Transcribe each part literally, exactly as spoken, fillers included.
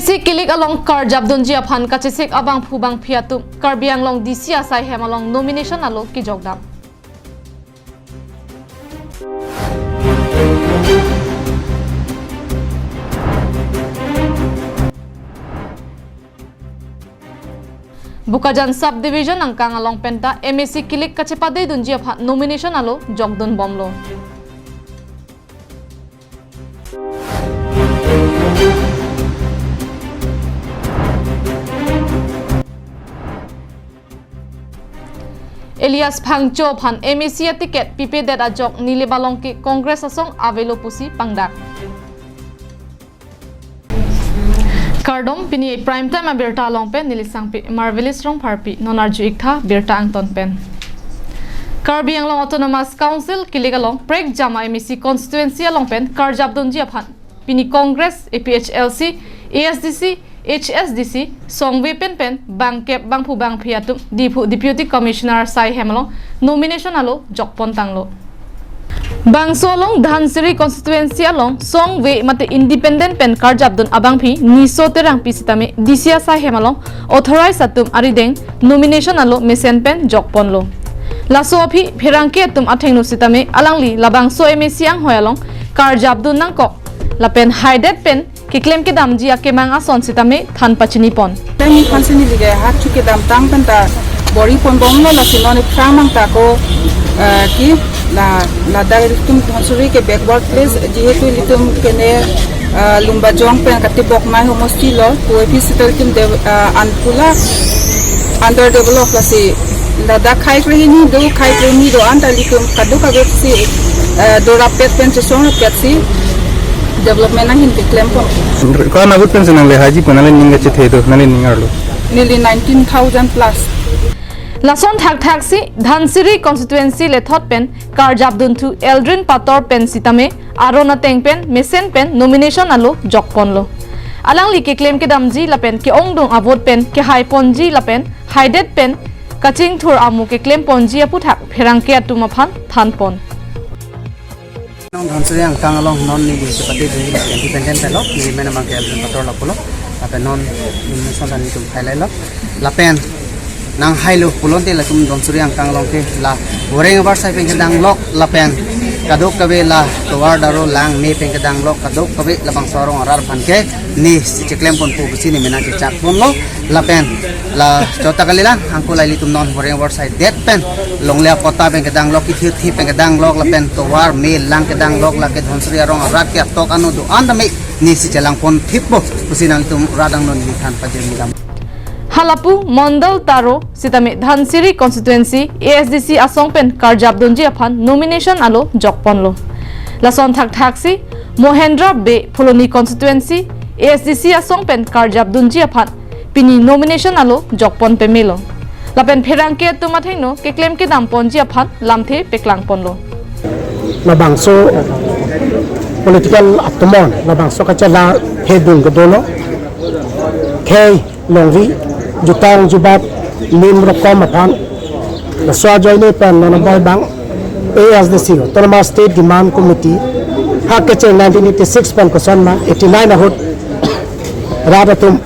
Si kilik along karjapdunji aphan kachesik abangphu bangphi atum Karbi Anglong D C asai hem along nomination alo kejokdam. Bokajan Sub Division angkang along penta M A C kilik kachepadedunji aphan nomination alo jokdun bomlo. Elias Phangcho aphan M A C aticket pipedet ajok Nilip along ke Congress asong avelo pusi pangdak. Kardom, pini Prime Time abirta along pen neli sangpi Marvelous Rongpharpi, non arju iktha birta angton pen. Karbi Anglong Autonomous Council kilik along prekjama M A C constituency along pen karjapdunji aphan pini Congress, A P H L C, A S D C, H S D C, songve pen pen bangkep bangphu bangphi atum Diphu Deputy Commissioner asai hem along nomination alo jokpon tanglo. Bangso along Dhansiri constituency along songve mate independent pen karjapdun abangphi Niso Terangpi sitame D C asai hem along authorized atum arideng nomination alo mesen pen jokponlo. Laso aphi pherangke atum athengno sitame alangli labangso M A C anghoi along karjapdun nangkok lapen haidet pen keklem kedamji akemang ason sitame than pachinipon. Teng phan sini dige hat chu kedamtang penta bor-i pon bomlo, lasi non iphrang mang ta ko, eh, ki la, ladak ilitum Dhansiri ke backward place, jihetu ilitum kene, eh, Lumbajong pen katibok nai homosti lo, to ephi sita ilitum de, eh, anpula underdevelop, lasi ladak khai krehini do, khai krehini do anta ilitum kadokave si, eh, dorapet pen chesong rapet si development ahin keklempon. Ko-an ahut pensi nanglehaiji pu nangli ning kachethe do, nangli ning arlo? Nearly nineteen thousand plus. Lason thakthak si Dhansiri constituency lethot pen karjapdunthu Eldrin Pator pen sitame aron ateng pen mesen pen nomination alo jokponlo. Alangli keklem kedamji lapen ke-ongdung avote pen kehaiponji lapen haidet pen kachingthur amo keklemponji aputhak pherangke atum aphan thanpon. Nong Dhansiri angkang along non neli chepate dun independent pen lo, neli men abang ke Eldrin Pator lo pulo, lapen non nomination ta nelitum hailai lo, lapen nanghailo pulote latum Dhansiri angkang along ke la voreng abar sai pen kedanglok lapen kadokave la tovar daro lang me pen kedanglok kadokave labangso arong arat aphan ke neli si cheklemponpo pusi neli men nangchechakponlo. Lapen la chota kalilang angko la ilitum non voreng abar sai det pen longle apota pen kedanglok, kithirthi pen kedanglok lapen tovar me lang kedanglok, lake Dhansiri arong arat ke atok ano do-an tame neli si chelangpon thippo pusi nangtum rat angno neli than pajirmi dam. Halapu Mondol Taro sitame Dhansiri constituency A S D C asong pen karjapdunji aphan nomination alo jokponlo. Lason thakthak si Mohendra Bey Phuloni constituency A S D C asong pen karjapdunji aphan pini nomination alo jokpon pamelo. Lapen pherangke atum athengno keklem kedamponji aphan lamthe peklangponlo. Labangso political atum an labangso kachala hedung kedo lo. Khei, longri, jutang jubat, nim rokom aphan. Laso ajoine pen non abang A S D C, Autonomous State Demand Committee, hak kecheng nineteen eighty-six pen kosonma eighty-nine ahut rat atum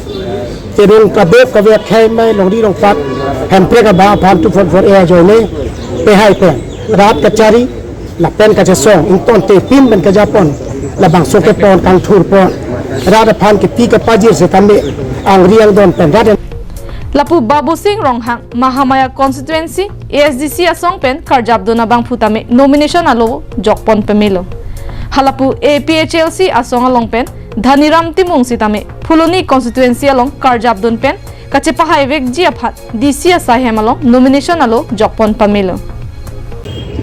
terung kadokave akhei amei longri longpat Hemprek abang aphan two four four A ajoine pehai pen rat kachari lapen kachesong ingtontepin pen kejapon labangso kepon kangthurpon rat aphan kepi kepajir setame angri angdon pen rat. Lapu Babusing Ronghang Mahamaya constituency A S D C asong pen karjapdun abangphu tame nomination alo jokpon pamelo. Halapu A P H L C asong along pen Dhaniram Timung sitame Phuloni constituency along karjapdun pen kachepahaivekji aphan D C asai hem along nomination alo jokpon pamelo.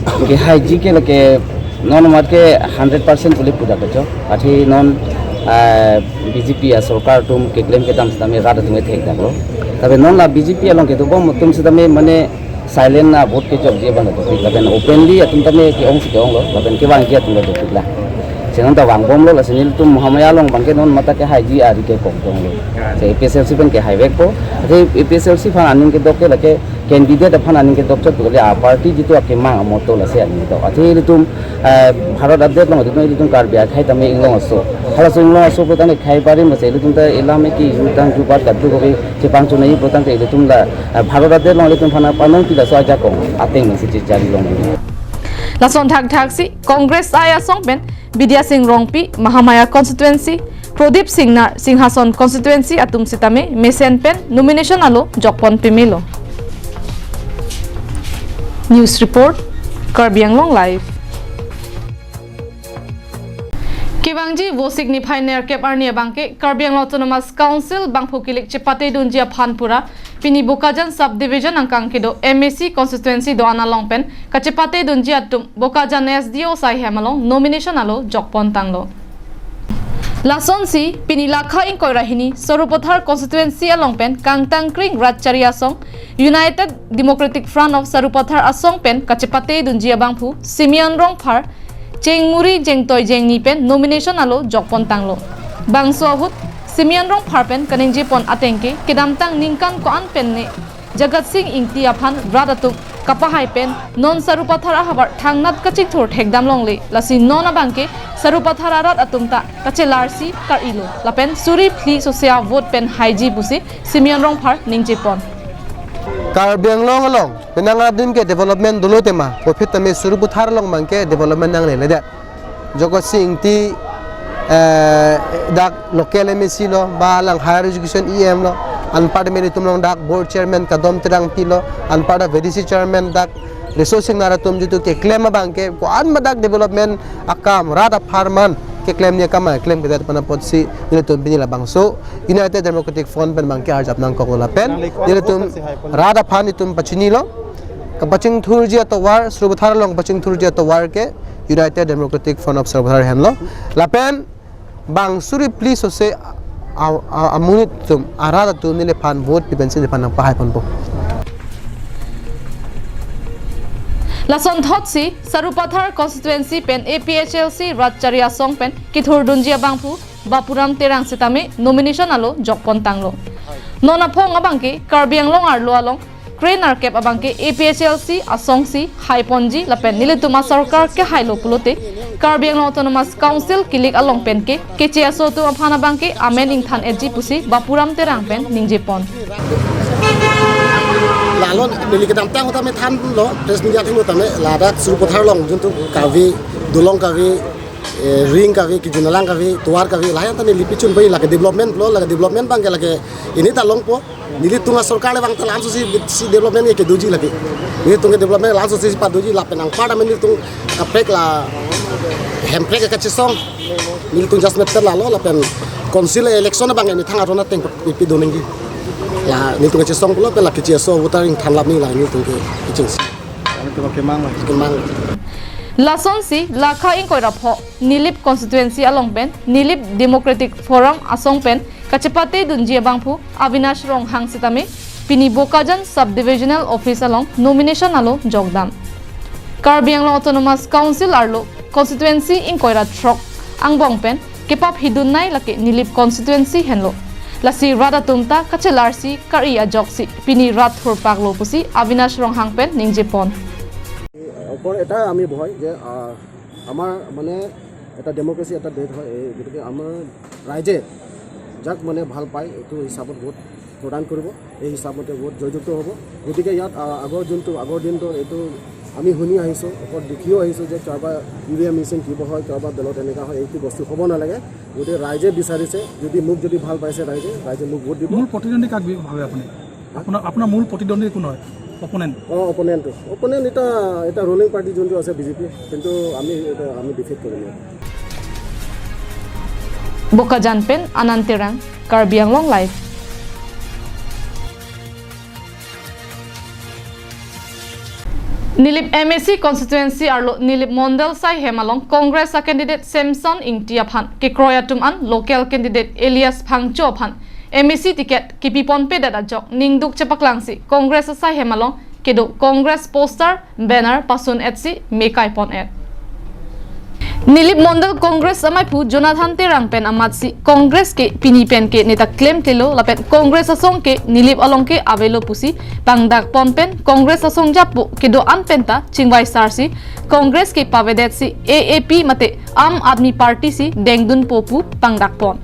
Kehaiji ke lake non amat ke hundred percent pule pudak kecho. Athe non, ah, B J P asorkar atum keklem kedam sitame rat atum kethek daklo. Tapi non la B J P along kedobom atum sitame mane silent na vote kechokji abang dopik. Lapen openly atum tame ke-ong si ke-onglo. Lapen kevangji atum dopik la. Senon ta vangbomlo, lasi nelitum Mahamaya along abang ke non mata kehaiji ari ke kongtonglo. Se A P H L C pen kehaivekpo. Athe A P H L C aphan aning kedok ke lake Candidate aphan aning kedokchot pule a party jitu akemang amoto lasi aning kedok. Athe ilitum, eh, Bharat Update along ilitum, ilitum Karbi akhei tame inglong aso. Halaso inglong aso putang khaibarim mase ilitum ta ilam ki jutang jubat kadokave chepangchunai putangte ilitum la, eh, Bharat Update along ilitum aphan panong pila so ajakong ateng masi jari long. Lason thakthaksi Congress I asong pen Bidya Sing Rongpi, Mahamaya constituency, Pradip Singnar, Singhason constituency atum sitame mesen pen nomination alo jokpon pemelo. News report, Karbi Anglong Live. Kevangji Vosik niphai nerkep arni abangke Karbi Anglong Autonomous Council bangphu kilik chepatedunji aphan pura pini Bokajan Subdivision angkang kedo M A C constituency do-an along pen kachepatedunji atum Bokajan S D O asai hem along nomination alo jokpon tanglo. Lasonsi pini lakha ingkoi ra hini Sarupathar constituency along pen kangtangkring rat chari asong United Democratic Front of Sarupathar asong pen kachepatedunji abangphu Simeon Rongphar chengmuri jengtoi jengni pen nomination alo jokpon tanglo. Bangso ahut Simeon Rongphar pen kaningjepon atengke kedamtang ningkan ko-an pen ne Jagat Sing Ingti aphan rat atum kapahai pen non Sarupathar ahavar thangnat kachingthur thekdam longle, lasi non abangke Sarupathar arat atum ta kachelarsi kar-ilo lapen suri phli sose a vote pen haiji pusi Simeon Rongphar ningjepon. Karbi Anglong along penang adim ke development dolo tema, puphit tame Sarupathar along abangke development nangleledet. Jagat Sing Ingti, eh, dak local M A C lo, ba lang higher education E M lo, anpar meri atum along dak board chairman Kadom Terangpi lo, anpar V D C chairman dak Riso Singnar atum jitu keklem abangke, ko-an ma dak development akam, rat apharman keklemji akam klem kedet pen apotsi nelitum pini labangso United Democratic Front pen abangke arjap nangkok lapen nelitum rat aphan itum pachinilo. Kapachingthurji atovar, Sarupathar along kapachingthurji atovar ke United Democratic Front of Sarupathar henlo. Lapen bang suri phli sose a, a, amonit atum, arat atum neliphan vote pi pensi neliphan nangpahai ponpo. Lason thotsi Sarupathar constituency pen A P H L C rat chari asong pen kethurdunji abangphu Bapuram Terang sitame nomination alo jokpon tanglo. Non aphong abangke Karbi Anglong arlo along kre nerkep abangke A P H L C asongsi haiponji lapen nelitum asorkar kehailo pulote Karbi Anglong Autonomous Council kilik along penke keche aso atum aphan abangke amen ingthan-etji pusi Bapuram Terang pen ningjepon. Lalo neli kedamtang tame thanlo, press media atum tame ladak Sarupathar along juntu kave, dolong kave, eh, ring kave, kijinalang kave, tovar kave, layan ta neli pichun bai lake development lo, lake development abangke lake ini ta longpo. Nelitum asorkar le abang ta lamsosi si development ke kedoji lake. Nelitum ke development lamsosi padoji lapen anpar tame nelitum kaprek la Hemprek kachesong. Nelitum just met lalo lapen council election abang methang aron ateng pi, pidun nangji. La nelitum kachesong pulo pen la keche aso voter ingthan lap ni la nelitum ke kecheng. Kami tu kemang la. Kemang. Lasonsi lakha ingkoi ra pho Nilip constituency along pen Nilip Democratic Forum asong pen kachepatedunji abangphu Avinash Ronghang sitame pini Bokajan Subdivisional Office along nomination alo jokdam. Karbi Anglong Autonomous Council arlo constituency ingkoi ra throk angbong pen kepaphidun nai lake Nilip constituency henlo. Lasi rat atum ta kachelarsi kar-i ajoksi pini rat thurpaklo pusi Avinash Ronghang pen ningjepon. অকল এটা আমি ভয় যে, আহ, আমাৰ মানে এটা ডেম'ক্ৰেচি এটা দেশ হয়, এই গতিকে আমাৰ ৰাইজে যাক মানে ভাল পায় এইটো হিচাপত ভোট প্ৰদান কৰিব, এই হিচাপমতে ভোট জয়যুক্ত হ'ব। গতিকে ইয়াত, আহ, আগৰ যোনটো, আগৰ দিনটো এইটো আমি শুনি আহিছোঁ, অকল দেখিও আহিছোঁ যে কাৰোবাৰ ই ভি এম মেচিন কিবা হয়, কাৰোবাৰ বেলট এনেকুৱা হয়, এইটো বস্তু হ'ব নালাগে। গতিকে ৰাইজে বিচাৰিছে, যদি মোক যদি ভাল পাইছে ৰাইজে, ৰাইজে মোক ভোট দিব। মূল প্ৰতিদ্বন্দ্বী কাক বুলি ভাবে আপুনি? আপোনাৰ, আপোনাৰ মূল প্ৰতিদ্বন্দ্বী কোন হয়? অপোনেণ্ট? অ, অপোনেণ্টটো। অপোনেণ্ট এটা, এটা ৰুলিং পাৰ্টি যোনটো আছে বি জে পি, কিন্তু আমি এটা, আমি ডিফিট কৰিম ইয়াত। Bokajan pen Anand Terang, Karbi Anglong Live. Nilip M A C constituency arlo Nilip Mondal saihem along Congress a candidate Samson Ingti aphan kekroi atum an local candidate Elias Phangcho aphan M A C ticket kipi ponpedet ajok ningduk chepaklangsi Congress asaihem along kedo Congress poster, banner pasun-etsi mekai pon-et. Nilip Mondal Congress amaiphu Jonathan Terang pen amatsi Congress ke pini pen ke neta klemklelo lapen Congress asong ke Nilip along ke avelo pusi pangdakpon pen Congress asong japo kedo-an penta chingvai sarsi Congress ke pavedetsi A A P mate Aam Aadmi Party si dengdunpo pu pangdakpon.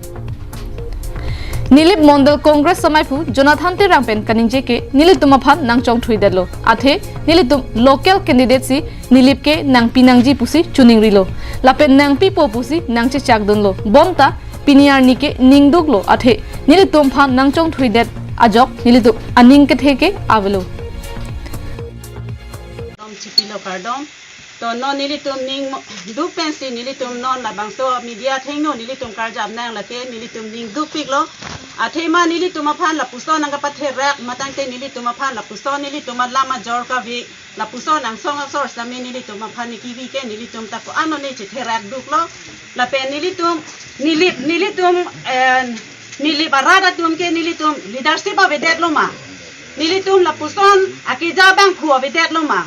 Nilip Mondal Congress amaiphu Jonathan Terang pen kaningje ke nelitum aphan nangchongthuidetlo. Athe nelitum local candidate si Nilip ke nangpi nangji pusi chuningrilo. Lapen nangpipo pusi nangchechakdunlo. Bonta pini arni ke ningduklo athe nelitum aphan nangchongthuidet ajok nelitum aning kethe ke avelo. Dom chipilo kardom. To non nelitum ning mo-, duk pensi nelitum non labangso media athengno nelitum karjap nang lake nelitum ning dukpiklo. Athema nelitum aphan lapuson nangkapatherak matangte nelitum aphan lapuson nelitum alam ajor kave lapuson angsong asor sami nelitum aphan ne kivi ke nelitum ta ko-an ne chetherak duklo. Lapen nelitum Nilip nelitum eh, Nilip arat atum ke nelitum leadership avedetlo ma. Nelitum lapuson akeja abangphu avedetlo ma.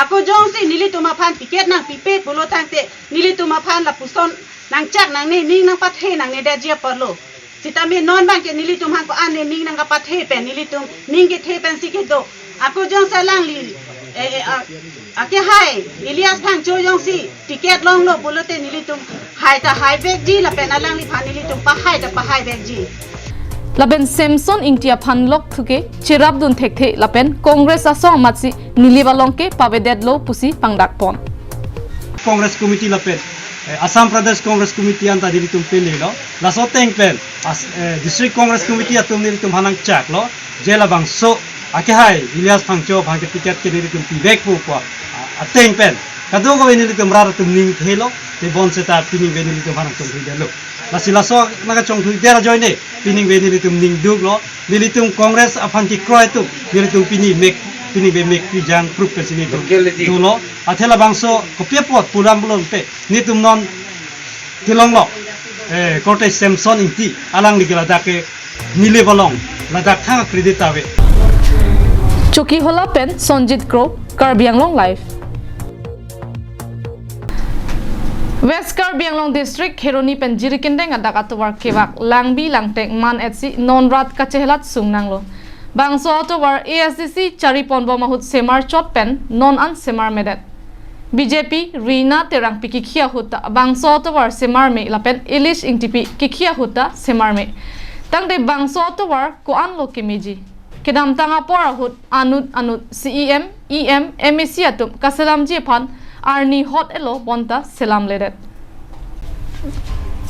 Ako jongsi nelitum aphan ticket nangpipe pulo tangte nelitum aphan lapuson nangchak nangne ning nangpathe nangnedetji apotlo. Sitame non abangke nelitum aphan ko-an ne ning nangkapathe pen nelitum ning kethe pensi kedo. Ako jongsi alangli eh, eh, ah, akehai Elias Phangcho jongsi ticket longlo pulote nelitum hai ta haivekji lapen alangliphan nelitum pahai ta pahaivekji. Lapen Samson Ingti aphan lokthu ke cherapdun thekthe lapen Congress asong amatsi Nilip along ke pavedetlo pusi pangdakpon. Congress Committee lapen eh, Assam Pradesh Congress Committee anta nelitum pelelo. Laso ateng pen as, eh, District Congress Committee atum nelitum aphan nangchaklo. Je labangso akehai Elias Phangcho aphan ke ticket ke nelitum pivekpo pu a-, ateng pen kadokave nelitum rat atum ning thelo. Te bonseta pini ve nelitum aphan nangchongthuidetlo. Lasi laso nangkachongthuidet ajoine pini ve nelitum ning duklo. Nelitum Congress aphan kekroi atum nelitum pini mek pini ve mek pijang proof pensi nelitum dolo. Athe labangso kopi apot puram pulote nelitum non kelonglo. Eh, korte Samson Ingti alangli ke ladak ke Nilip along ladak thang credit ave. Chokihola pen Sonjit Kro, Karbi Anglong Live. West Karbi Anglong District Kheroni pen Jirikindeng adak atovar kevak Langbi Langteng man etsi non rat kachehelat sung nanglo. Bangso atovar A S D C chariponbom ahut semar chot pen non an semar medet. B J P Rina Terangpi kikhi ahut ta bangso atovar semar me lapen Elish Ingtipi kikhi ahut ta semar me. Tangte bangso atovar ko-an lo kemeji. Kedamtang apor ahut anut anut C E M, E M, M A C atum kaselamji aphan arni hot elo bonta selamledet.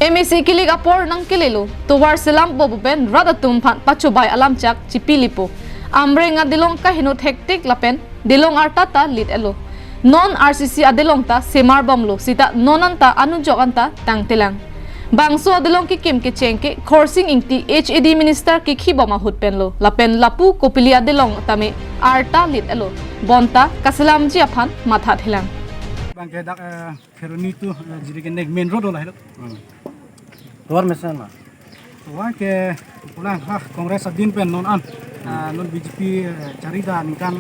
M A C kilik apor nangkelelo, tovar selam bobo pen rat atum aphan pachobai alamchak chipilipo. Amreng adilong kaheno thektik lapen dilong arta ta lit elo. Non R C C adilong ta semar bomlo sita non anta anujok anta tangtelang. Bangso adilong kekim kecheng ke Khorsing Ingti H A D minister kikhi bom ahut penlo. Lapen lapu Kopili adilong tame arta lit elo. Bonta kaselamji aphan mathathelang. Bangke dak eh, Kheroni to eh, Jirikindeng main road ola helo. Tovar mesen ma. Tovar ke pulang ha Congress adin pen non an. Ah, non B J P eh, charida ningkan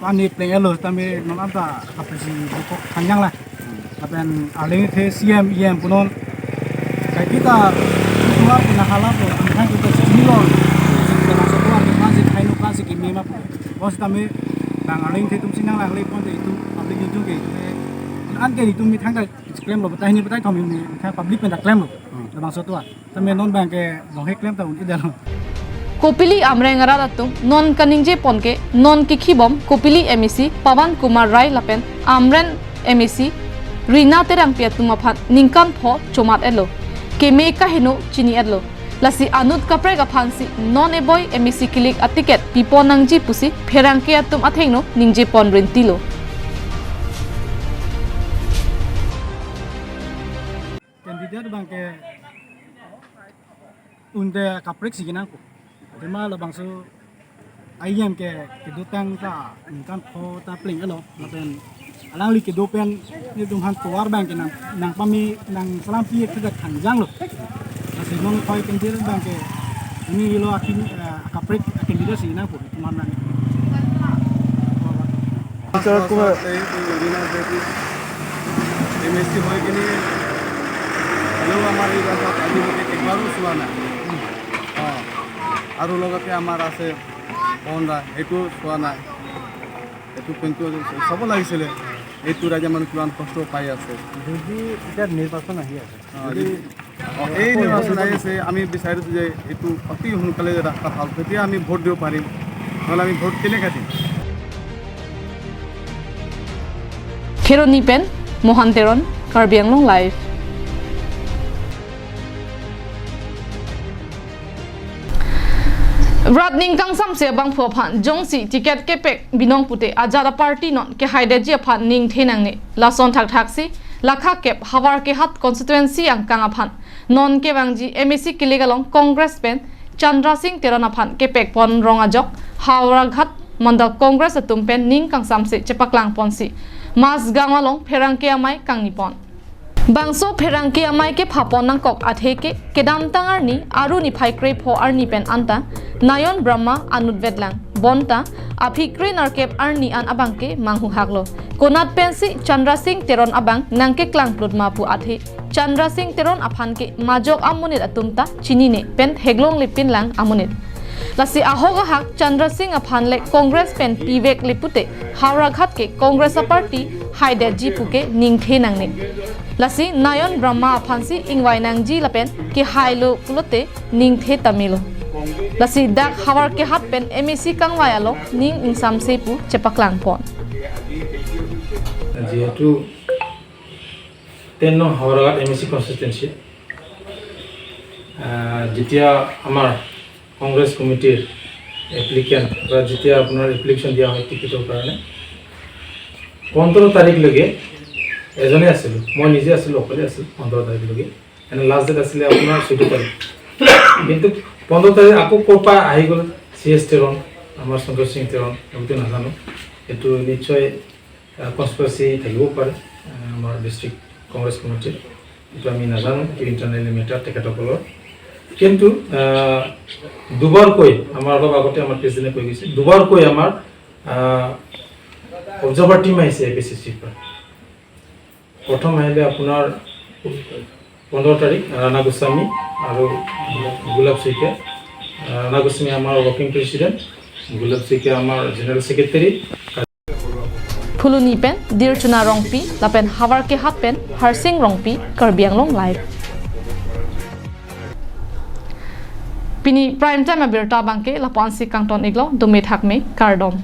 pani pleng elo tame non an ta kapisi bukok panjang la. Lapen arleng the C M E M punon. Kai kita tovar pina hala po, angkang kita sini lo. Kita masuk tovar kita si kaino kasi keme ma po. Bos tame bang arleng the tum sinang lang le pon te itu public itu ke itu ke. An ke itu mi thangta klem lo, batai ni batai thom ni thang public pen ta klem lo. Labangso tovar. Tame non bangke bonghe klem ta un-edetlo. Kopili Amreng arat atum non kaningje pon ke non kikhi bom Kopili M A C Pawan Kumar Rai lapen Amreng M A C Rina Terangpi atum aphan ningkan pho chomat etlo. Keme kaheno chini etlo. Lasi anut kaprek aphansi non eboi M A C kilik aticket pipon nangji pusi pherangke atum athengno ningje pon rintilo. Candidate bangke unde kaprek si kenangpo. Athema labangso I M ke kedotang ta ningkan pho ta pleng elo. Lapen alangli kedo pen nelitum aphan tovar bangke nang nangpame nangselampi ke kangjang lo. Lasi non khoi candidate bangke ini lo akin eh, kaprek candidate si nangpo teman nang. Sir, kuma- M A C হৈ কিনে হ'লেও আমাৰ এই ৰাস্তাত আজিলৈকে একবাৰো চোৱা নাই। অ, আৰু লগতে আমাৰ আছে পন দা, সেইটো চোৱা নাই। এইটো কিন্তু চাব লাগিছিলে, এইটো ৰাইজে মানুহ কিমান কষ্ট পাই আছে। যদি এতিয়া নিৰ্বাচন আহি আছে, অ, যদি যদি, অ, এই নিৰ্বাচন আহি আছে, আমি বিচাৰিছোঁ যে এইটো অতি সোনকালে ৰাস্তা ভাল, তেতিয়া আমি ভোট দিব পাৰিম, নহ'লে আমি ভোট কেনেকৈ দিম? Kheroni pen Mohan Teron, Karbi Anglong Live. Rat ning kangsamse abangphu aphan jongsi ticket kepek binong pute ajat a-party non kehaidetji aphan ningthe nangne. Lason thakthaksi lakha kep Howraghat constituency angkang aphan non kevangji M A C kilik along Congress pen Chandra Singh Teron aphan kepekpon rong ajok Howraghat Mandal Congress atum pen ning kangsamse chepaklang ponsi Masgaon along pherangke amei kangni pon. Bangso pherangke amei kephapon nangkok athe ke kedamtang arni Aru niphai krepho arni pen anta Nayon Brahma anut vetlang, bonta aphi krenerkep arni an abang ke manghuhaklo. Konat pensi Chandra Singh Teron abang nangkeklang plutma pu athe Chandra Singh Teron aphan ke majok amonit atum ta chinine pen theklongle pinlang amonit. Lasi ahok ahak Chandra Singh aphan le Congress pen pivekle pute Howraghat ke Congress a-party haidetji pu ke ningthe nangne. Lasi Nayon Brahma aphansi ingvai nangji lapen kehailo pulote ningthe tamilo. Lasi dak Howraghat pen M A C kangvai along ning ingsamse pu chepaklang pon. যিহেতু তেন নং হাওড়াঘাট M A চি কনষ্টিটুৱেঞ্চি, আহ, যেতিয়া আমাৰ কংগ্ৰেছ কমিটিৰ এপ্লিকেণ্ট বা যেতিয়া আপোনাৰ এপ্লিকেশ্যন দিয়া হয় টিকেটৰ কাৰণে, পোন্ধৰ তাৰিখলৈকে এজনে আছিলোঁ, মই নিজে আছিলোঁ, অকলে আছিলোঁ পোন্ধৰ তাৰিখলৈকে। এনে লাষ্ট ডেট আছিলে আপোনাৰ চৈধ্য তাৰিখ। কিন্তু পোন্ধৰ তাৰিখ আকৌ ক'ৰ পৰা আহি গ'ল চি এছ তেৰণ, আমাৰ সন্তোষ সিং তেৰণ, এইটো নাজানো। এইটো নিশ্চয় কনস্পিৰেচি থাকিব পাৰে, আহ, আমাৰ ডিষ্ট্ৰিক্ট কংগ্ৰেছ কমিটিৰ, এইটো আমি নাজানো, এইটো ইণ্টাৰনেল মেটাৰ তেখেতসকলৰ। কিন্তু, আহ, দুবাৰকৈ আমাৰ অলপ আগতে আমাৰ প্ৰেচিডেণ্টে কৈ গৈছে, দুবাৰকৈ আমাৰ, আহ, অবজাৰ্ভাৰ টীম আহিছে এ পি চি চিৰ পৰা। প্ৰথম আহিলে আপোনাৰ পোন্ধৰ তাৰিখ ৰাণা গোস্বামী আৰু গোলাপ শইকীয়া। ৰাণা গোস্বামী আমাৰ ৱৰ্কিং প্ৰেচিডেণ্ট, গোলাপ শইকীয়া আমাৰ general secretary. Phuloni pen Dirchuna Rongpi, lapen Howraghat pen Harsing Rongpi, Karbi Anglong Live. Pini prime time abirta abang ke lapu-ansi kangton-iklo, dome thakme, kardom.